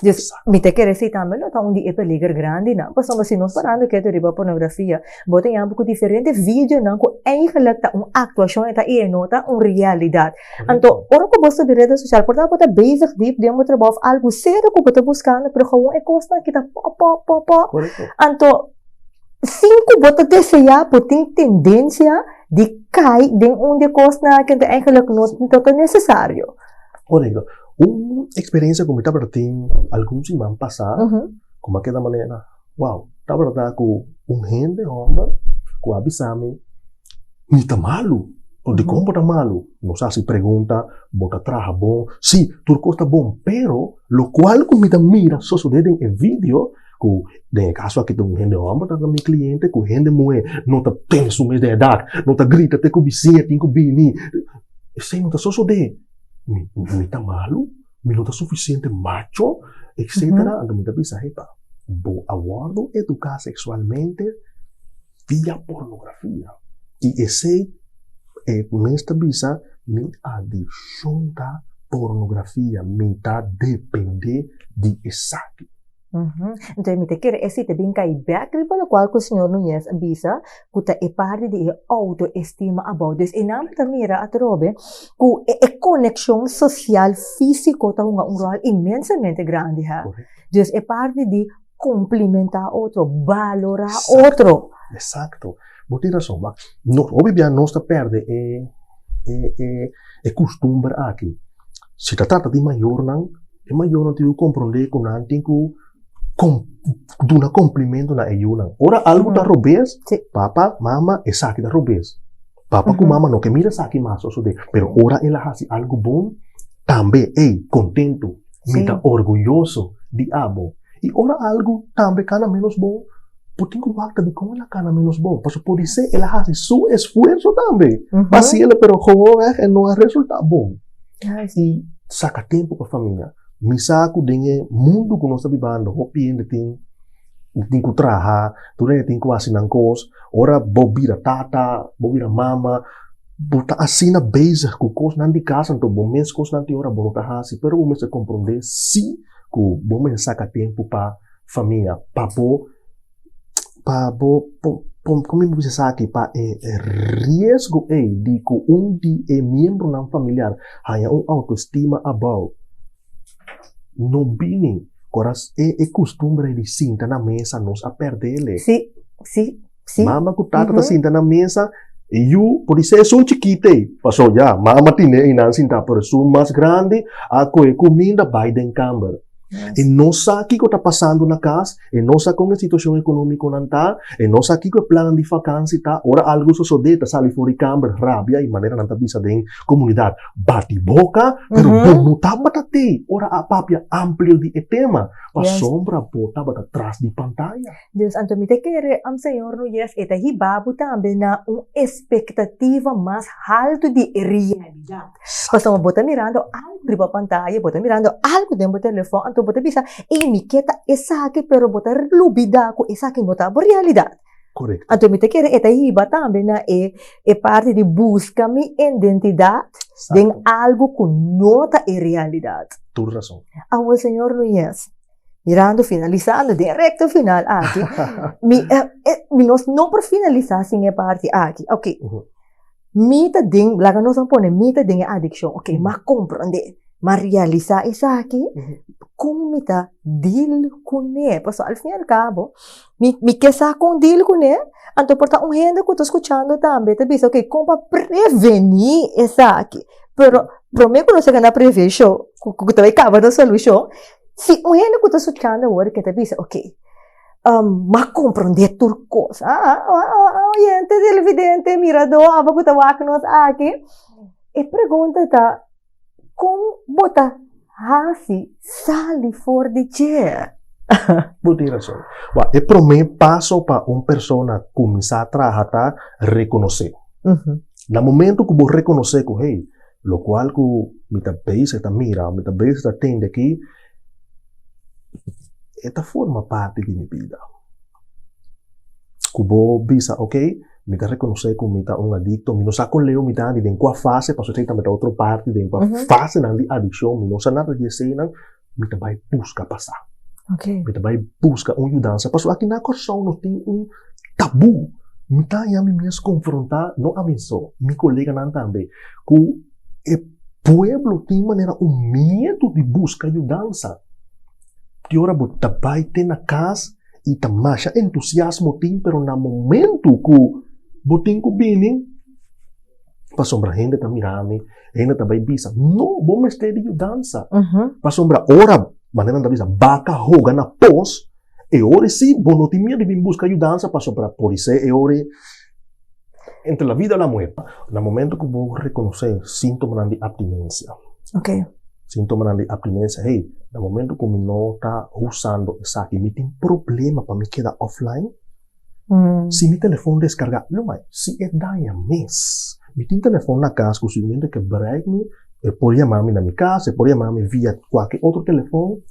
Dus mi ta kere si tambe lo ta un di e peliger grandinan, pasobra si nos parando ketu riba pornografia, bo ta yama ku diferente videonan ku eigenlijk ta un aktuashon e ta i e no ta un realidat. Anto ora ku bo subi reda sosial por ta bo ta bezig diep den bo trabou òf algu serio ku bo ta buskando pero gewoon e kosnan aki ta pòp pòp pòp pòp. Anto sin ku bo ta deseá bo tin tendensia di kai den un di e kosnan aki anto eigenlijk no ta nesesario. Korekto. Un eksperensia ku mi tabata tin algun siman pasá, ku mi a keda manera, wow, tabata ta ku un hende hòmber ku a bisa mi, mi ta malu. Pero dikon bo ta malu? Nos a hasi pregunta, bo ta traha bon? Sí, tur kos ta bon, pero lokual ku mi ta mira sosodé den e video, ku den e kaso aki ta un hende hòmber ta mi kliente, ku hende muhé no ta tene su mes den e dak, no ta grita te ku bisiña tin ku bini, esei no ta sosodé. Mi, mi ta malu, mi no ta sufisiente macho, etcétera. Anto mi ta bisa, hepa, bo a wòrdu eduká seksualmente via pornografia. I esei e mes ta bisa, mi adikshon ta pornografia, mi ta dependé di esaki. Entonces mi ta kere esei ta bin kai bek riba lokual ku señor Nuñez a bisa ku ta e parti di e outoestima abou. Dus einan bo ta mira atrobe ku e konekshon sosial físiko ta hunga un ròl inmensamente grandi ha. Dus e parti di komplimentá otro, balorá otro. Eksakto. Bo tin rason. Wak, hopi bia nos ta pèrdè e kustumber aki. Si ta trata di mayornan, E mayornan tin ku komprondé ku nan tin ku duna komplimento na e yunan. Ora algu ta robes, papa, mama, esaki ta robes. Papa ku mama no ke mira esaki mas sosodé. Pero ora el a hasi algu bon, tambe, ey, kontentu, mi ta orguyoso di abo. I ora algu tambe kana ménos bon, bo tin ku wak ta dikon el a kana ménos bon. Pasobra podisé el a hasi su esfuerso tambe pa hasi el, pero gewoonweg e no a resultá bon. I saka tempu pa famia. Mi sa ku den e mundu ku nos ta bibando hopi hende tin tin ku traha, tur hende tin ku hasi nan kos. Ora bo bira tata, bo bira mama, bo ta asina bezig ku kosnan di kas, anto bo mes kosnan tin ora bo no ta hasi. Pero bo mester komprondé si ku bo mester saka tempu pa. famia pa bo pa bo kon mi bisa esaki pa e riesgo ei di ku un di e miembronan familiar haña un outoestima abou no bini ora e e kustumber di sinta na mesa nos a pèrdele. Sí, sí, sí. Mama ku tata ta sinta na mesa e yu por di esun chikito ei paso ya mama tine einan sinta pero esun mas grandi a kohe kuminda bai den kamber. E no sa kiko ta pasando na kas, e no sa kon e situashon ekonómikonan ta, e no sa kiko e plannan di fakansi ta. Ora algu sosodé ta sali for di kamber rabia i manera nan ta bisa den komunidat, bati boka, pero bo no tabata tei ora a papia amplio di e tema, pasobra bo tabata tras di pantaya. Dus anto mi ta kere, am Señor Nuyes, e ta hiba bo tambe na un espektativa mas haltu di e realidat. Pasobra bo ta mirando algu riba pantaya, bo ta mirando algu den bo telefòn, anto bo ta bisa, ey, mi ke ta esaki, pero bo ta lubida ku esaki no ta bo realidat. Korekto. Anto mi ta kere e ta hiba tambe na e e parti di buska mi identidat den algu ku no ta e realidat. Tur rason. Awor Señor Nuyes, Mirando finalisando den recto final aki, mi, eh, eh, mi nos no por finalisa sin e parti aki. Ok, mi ta den, laga nos a pone, mi ta den e adiccion. Ok, m'a comprende, m'a realisa esaki, con mi ta deal cune? Pasobra al fin y al cabo, mi, mi ke sa con deal cune, anto por ta un hende cu ta scuchando tambe ta bisa, ok, con pa preveni esaki? Pero prome cu nos a gana prevencion, cu, cu ta bay caba na solucion, Si un hende ku ta suchando awor ke ta bisa, ok, m'a komprondé tur kos, oyente, televidente, miradó, abo ku ta wak nos aki, e pregunta ta, kon bo ta hasi sali for di dje? Bo tin rason. Wak, e promé paso pa un persona kuminsá traha ta rekonosé. Na momento ku bo rekonosé ku, hey, Locual cu mi ta bezig ta mira, mi ta bezig ta tende aki, e ta forma parti di mi bida. Cu bo bisa, ok, mi ta reconoce cu mi ta un adicto, mi no sa con leu mi ta ni den cua fase, pasobra esey tambe ta otro parti, den cua fasenan di adiccion, mi no sa nada di eseynan, mi ta bai buska pa sa. Mi ta bai buska un yudansa. Pasobra aki na Kòrsou nos tin un tabú. Mi ta haña mi mes konfrontá, no ami so, mi koleganan tambe, ku e pueblo tin manera un miedu di buska yudansa. Ki ora bo ta bai te na kas i ta masha entusiasmo tin, pero na momentu ku bo tin ku bini, Pasobra hende ta mira mi, hende ta bai bisa, no, bo mester di yudansa. Pasobra ora, manera nan ta bisa, baka hoga na pos, e ora si bo no tin miedu di bin buska yudansa, pasobra podisé e ora entre la vida o la muerte. Na momento ku bo rekonosé síntomanan di abstinensia, síntomanan di abstinensia, hey, na momento ku mi no ta usando esaki, mi tin problema pa mi keda offline. Si mi telefon deskargá, lo mai, si e daña mes. Mi tin telefon na kas ku si un hende ke bereik mi, e por yama mi na mi kas, e por yama mi via kualke otro telefon,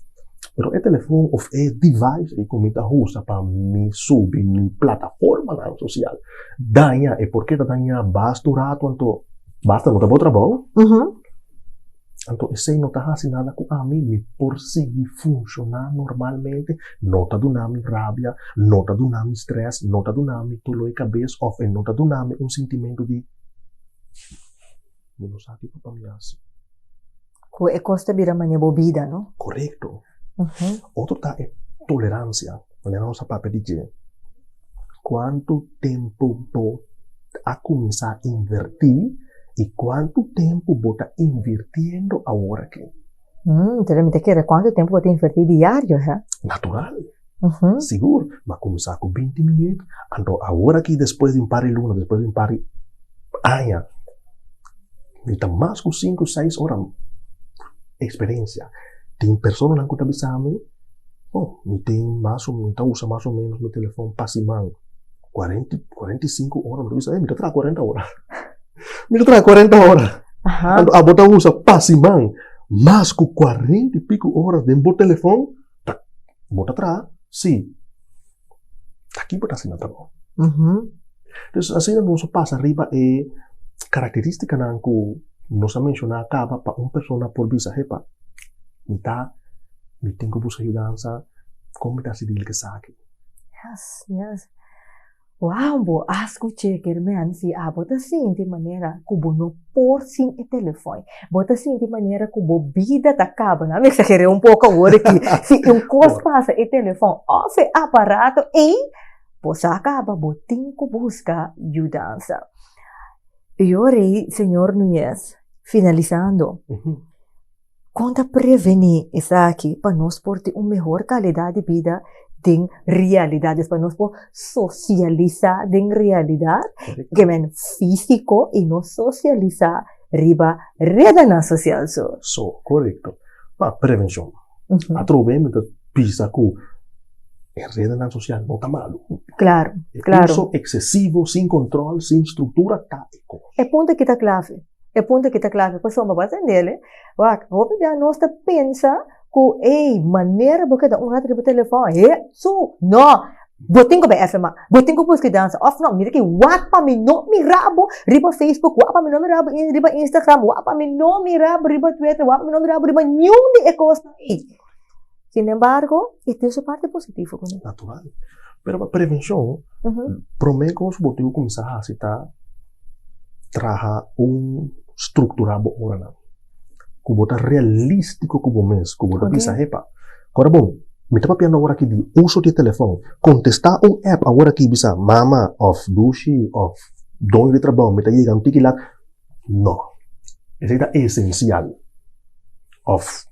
pero e telefon òf e device ei ku mi ta usa pa mi subi mi plataformanan sosial daña, e por keda dañá basta un ratu anto basta no ta bo trabou. Anto esei no ta hasi nada ku ami, mi por sigui funshoná normalmente, no ta duna mi rabia, no ta duna mi strès, no ta duna mi doló di kabes òf e no ta duna mi un sintimentu di mi no sa kiko pa mi hasi. Ku e kos ta bira manera bo bida, no? Korekto. Otro ta e toleransia, manera nos a papia di dje. Kuantu tempu bo a kuminsá invertí i kuantu tempu bo ta invirtiendo awor aki? Entonces mi ta kere kuantu tempu bo ta invertí diario, he? Natural. Sigur. Mi a kuminsá ku binti minüt, anto awor aki despues di un par di luna, despues di un par di aña, mi ta mas ku sinku, seis ora. Eksperensia. Tin personanan ku ta bisa mi. Oh, mi tin mas o mi ta usa mas o menos mi telefon pa siman cuarenta cuarenta y sinku ora. Mi ta bisa, ey, mi ta traha cuarenta ora. Mi ta traha cuarenta ora. Anto abo ta usa pa siman mas ku cuarenta y pico ora den bo telefon, ta bo ta traha? Si. Aki bo ta hasi nan trabou. Entonces asina nos a pasa riba e karakteristikanan ku nos a menshoná kaba pa un persona por bisa, hepa, mi ta, mi tin ku buska yudansa. Kon mi ta hasi deal ku esaki? Yes, yes. Wow, bo a skuch'é kermen si abo ta sinti manera ku bo no por sin e telefòn. Bo ta sinti manera ku bo bida ta kaba. Nan mi eksager'é un poko awor aki. Si un kos pasa e telefòn òf e aparato ei, bo sa kaba, bo tin ku buska yudansa. I ora ei, señor Nuñez, finalisando. Kon ta prevení esaki pa nos por tin un mehor kalidat di bida den realidat? Dus pa nos por sosialisá den realidat, ke men físiko i no sosialisá riba redanan sosial so. So, korekto. Pa prevenshon. Atrobe mi ta bisa ku e redanan sosial no ta malu. Klaro, klaro. E uso eksesivo, sin kontròl, sin struktura ta e kos. E punto aki ta klave. E punto aki ta klave pasobra bo a tendele, wak, hopi bia nos ta pensa ku ey, manera bo keda un ratu riba telefòn, he, su, no, bo tin ku bai FMA, bo tin ku buska dansa, òf no, mira ki wak pa mi no mira bo riba Facebook, wak pa mi no mira bo riba Instagram, wak pa mi no mira bo riba Twitter, wak pa mi no mira bo riba niun di e kosnan ey. Sin embargo, e tin su parti positivo kuné. Natural. Pero pa prevenshon, promé kos bo tin ku kuminsá hasi ta traha un strukturá bo oranan. Ku bo ta realístiko ku bo mes, ku bo ta bisa, hepa, kòrda bon, mi ta papiando awor aki di uso di e telefòn. Kontestá un app awor aki bisa mama òf dushi òf doño di trabou mi ta yega un tiki lat. No. Esei ta esensial. Òf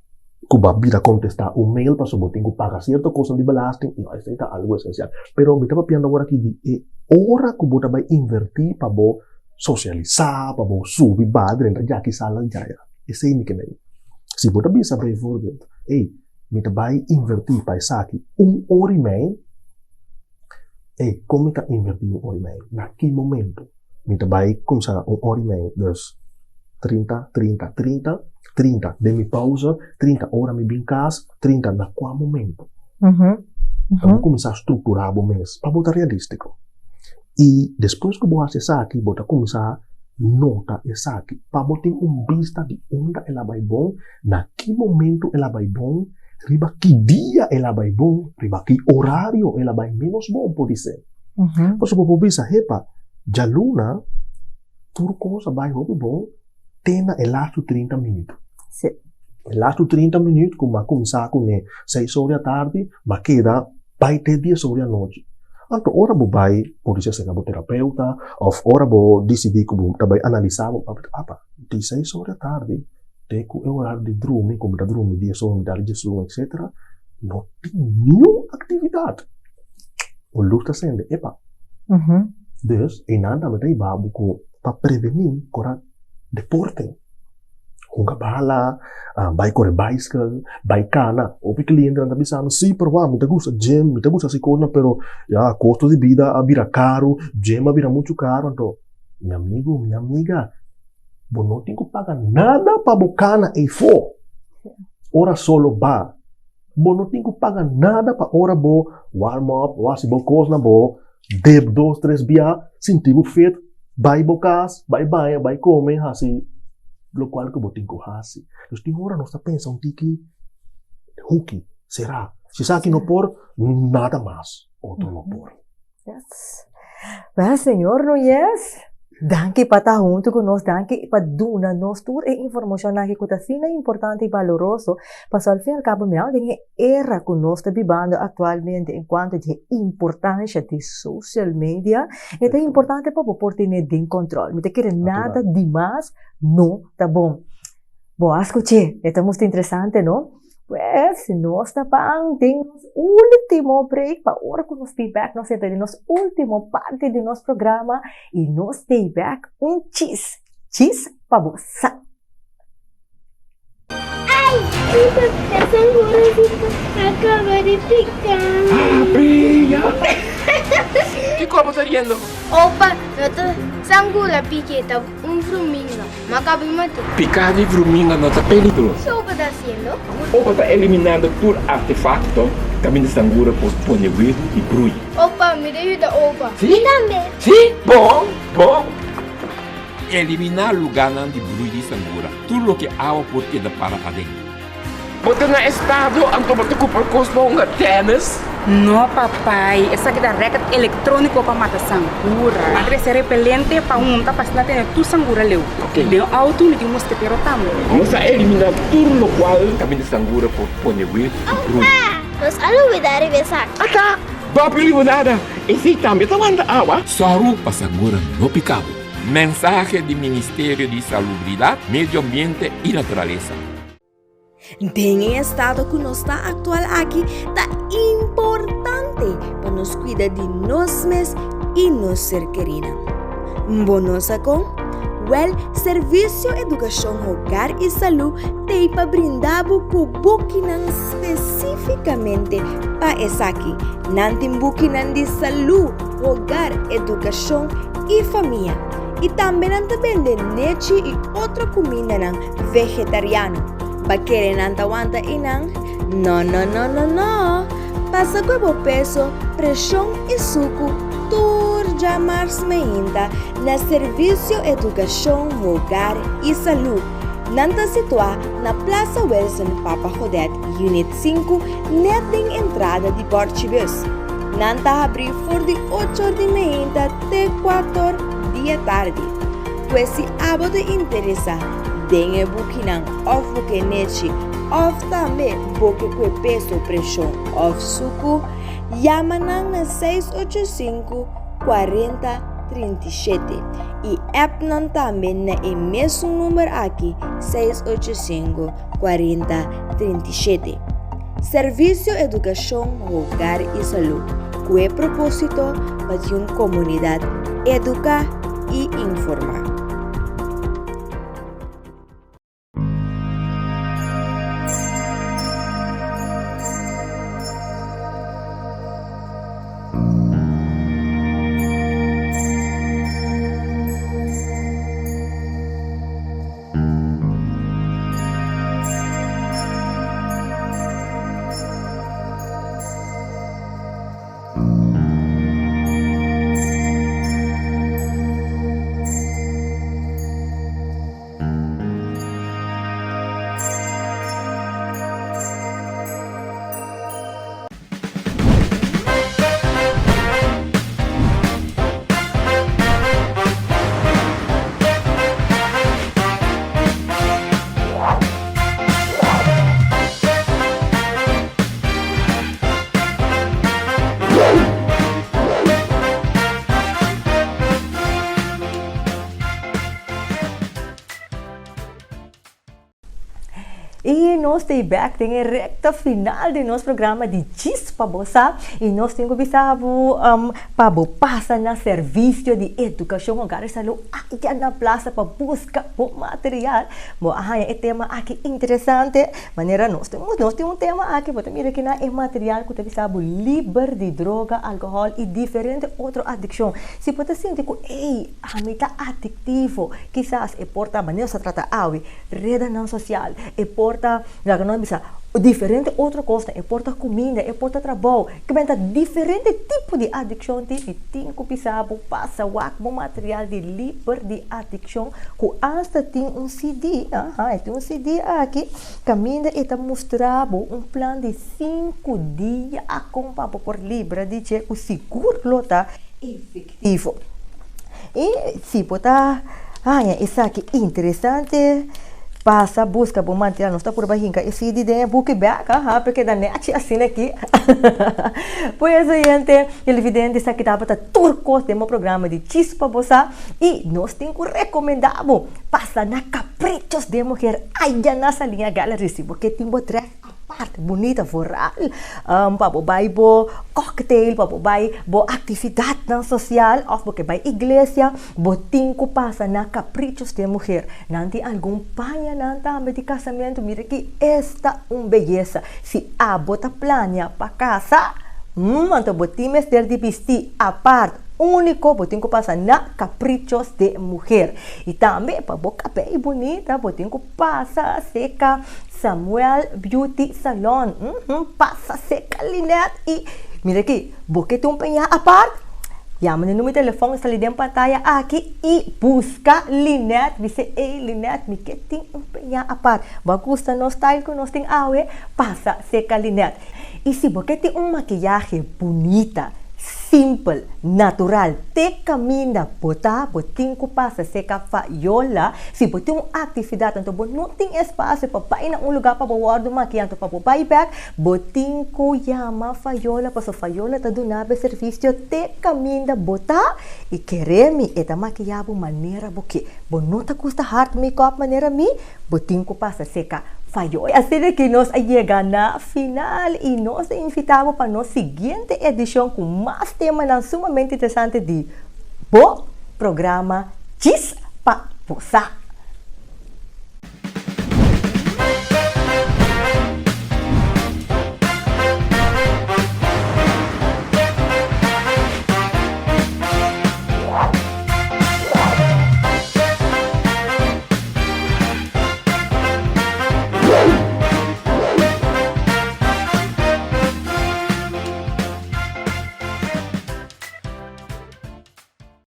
ku bo a bira kontestá un mail pasobra bo tin ku paga sierto kosnan di belasting, no, esei ta algu esensial. Pero mi ta papiando awor aki di e ora ku bo ta bai invertí pa bo sosialisá, pa bo subi baha drenta djaki sala djaya. Esei mi ke mei. Si bo ta bisa bijvoorbeeld, ey, mi ta bai invertí pa esaki un ora i mei, Ey, kon mi ta invertí un ora i mei? Na ki momento mi ta bai kumsa un ora i mei? Dus, 30, 30, 30, 30 den mi pausa, 30 ora mi bin kas, 30 na kua momento? Ta bo kuminsá strukturá bo mes pa bo ta realístiko. I despues ku bo hasi esaki, bo ta kuminsá nota esaki pa bo tin un bista di unda el a bai bon Na ki momento el a bai bon, riba ki dia el a bai bon, riba ki orario el a bai ménos bon podisé. Pasobra bo por bisa, Hepa, djaluna tur kos a bai hopi bon te na e lastu 30 minüt. E lastu 30 minüt ku mi a kuminsá kuné seis or di atardi, mi a keda bai te dies or di anochi. Anto ora bo bai podisé serka bo terapeuta òf ora bo disidí ku bo ta bai analisá bo, apa, di seis or di atardi te ku e horario di drumi, ku mi ta drumi dies ora, mitar di diesun, etcetera, no tin niun aktividat. Un lus ta sende, epa. Dus, einan tambe ta hiba bo ku pa prevení ku ora deporte, hunga bala, bai kore baiskel, bai kana. Hopi klientenan ta bisa mi, si, pero wak, mi ta gusta gym, mi ta gusta hasi kosnan, pero ya, kosto di bida a bira karu, gym a bira muchu karu, anto mi amigu, mi amiga, Bo no tin ku paga nada pa bo kana eifó ora solo ba. Bo no tin ku paga nada pa ora bo warm up o hasi bo kosnan bo dip dos tres bia sinti bo fit bai bo kas bai baña bai kome hasi lokual ku bo tin ku hasi. Dus tin ora nos ta pensa un tiki huki sera si esaki no por nada mas otro no por. Yes. Well, Señor Nunez, danki pa ta huntu ku nos, danki pa duna nos tur e informashonnan aki ku ta asina importante i baloroso, pasobra al fin i al kabo mi den e era ku nos ta bibando aktualmente en kuanto di e importansha di social media, e ta importante pa bo por tene den kòntròl. Mi ta kere nada di mas no ta bon. Bo a skuch'é, e ta mustu interesante, no? Pues, nos ta ban den nos último break pa ora ku nos stay back nos entra den nos último parti di nos programa i nos stay back un chis, chis pa bo sa. Ai, e sanguracito a caba di pica mi. Ah, bria! Kiko bo ta riendo? Opa, no ta sangura pique, ta un vruminga. Ma kabi mate. Piká di vruminga no ta peligroso. Ki opa ta hasiendo? Opa ta eliminando tur artefakto kaminda sangura por pone webu i brui. Opa, mi ta yuda opa. Sí? Mi tambe. Sí? Bon, bon! Eliminá lugánan di brui di sangura, tur loke awa por keda para aden. Bo ta na estado anto bo ta kumpra kos pa hunga tènis? No papai, esaki ta rèket elektróniko pa mata sangura. Nan trese repelente pa hunta pa asina tene tur sangura leu. Den outo mi tin mosketero tambe. Nos a eliminá tur lokual kaminda sangura por pone webu i brui. Opa! Nos a lubidá riba esaki. Ata! Bòbi limonada! Esei tambe ta wanta awa. Sòru pa sangura no pika bo. Mensahe di Ministerio di Salubridat, Medio Ambiente i Naturalesa. Den e estado ku nos ta aktual aki ta importante pa nos kuida di nos mes i nos ser kerinan. Bo no sa kon? Wèl, Servisio Edukashon Hogar i Salú t'ei pa brinda bo ku bukinan spesífikamente pa esaki. Nan tin bukinan di salú, hogar, edukashon i famia. I tambe nan ta bende nechi i otro kumindanan vegetariano. Ba kere nan ta wanta einan? No, no, no, no, no! Pasa ku e bo peso, preshon i suku tur djamars meinta na Servisio Edukashon Hogar i Salú. Nan ta situá na Plaza Wilson Papa Godet, Unit 5, nèt den entrada di Bòrchibus. Nan ta habrí for di ocho or di meinta te kuator di atardi. Pues si abo ta interesá den e bukinan òf bo ke nechi òf tambe bo ke kue peso, preshon òf suku, yama nan na 685 40 37 i app nan tambe na e mesun number aki 685 40 37. Servisio Edukashon Hogar i Salú ku e propósito pa tin un komunidat eduká i informá. I nos ta bek den e rekta final di nos programa di Djis pa Bo Sa i nos tin ku bisa bo pa bo pasa na Servisio di Edukashon Hogar i Salú aya na plasa pa buska bo material. Bo a haña e tema aki interesante. Manera nos tin nos tin un tema aki bo ta mira kinan e material ku ta bisa bo liber di droga, alkohòl i diferente otro adikshon. Si bo ta sinti ku ey ami ta adiktivo kisas e por ta manera nos ta trata awe redanan sosial, e por ta laga nos bisa diferente otro kosnan, e por ta kuminda, e por ta trabou, kimen ta diferente tipo di adikshon tin i tin ku bisa bo pasa wak bo material di liber di adikshon ku asta tin un CD, aha, e tin un CD aki kaminda e ta mustra bo un plan di sinku dia kon pa bo por libra di dje ku sigur lo ta efektivo. I si bo ta haña esaki interesante, pasa buska bo material. Nos ta purba hinka e CD den e buki bek, aha, pa e keda nèchi asina aki. Pues oyente, televidente, esaki tabata tur kos den bo programa di Chispa Bo Sa i nos tin ku rekomendá bo pasa na Caprichos de Mujer aya na Saliña Gallery si bo ke tin bo dress apart bunita vooral pa bo bai bo cocktail, pa bo bai bo actividadnan social of bo ke bai iglesia bo tin cu pasa na Caprichos de Mujer. Nan tin algun pañanan tambe di casamento, mira ki esta un beyesa. Si abo ta plania pa casa, mm anto bo tin mester di bisti apart, unico, bo tin cu pasa na Caprichos de Mujer. Y tambe pa bo cabey bunita bo tin cu pasa seca Samuel Beauty Salon, uhmm, pasa seca Lynette y mira aki, bo ke tin un peña apart? Yama na e numero di telefòn ku sali den pantaya aki i buska Linette. Bis'é, Ey Linette, mi ke tin un peñá apart. Bo a gusta nos style ku nos tin awe? Pasa seka Linette. I si bo ke tin un makiyahe bunita, simpel, natural, te kaminda bo ta, bo tin ku pasa seka Fayola. Si bo tin un aktividat anto bo no tin espasio pa bai na un lugá pa bo wòrdu makiá anto pa bo bai bèk, Bo tin ku yama Fayola paso Fayola ta duna bo e servisio te kaminda bo ta i kere mi e ta makiya bo manera bo ke. Bo no ta gusta hard makeup manera mi, bo tin ku pasa seka Fayola. Asina ki nos a yega na final i nos ta invita bo pa nos siguiente edishon ku mas temanan sumamente interesante di bo programa Djis pa Bo Sa.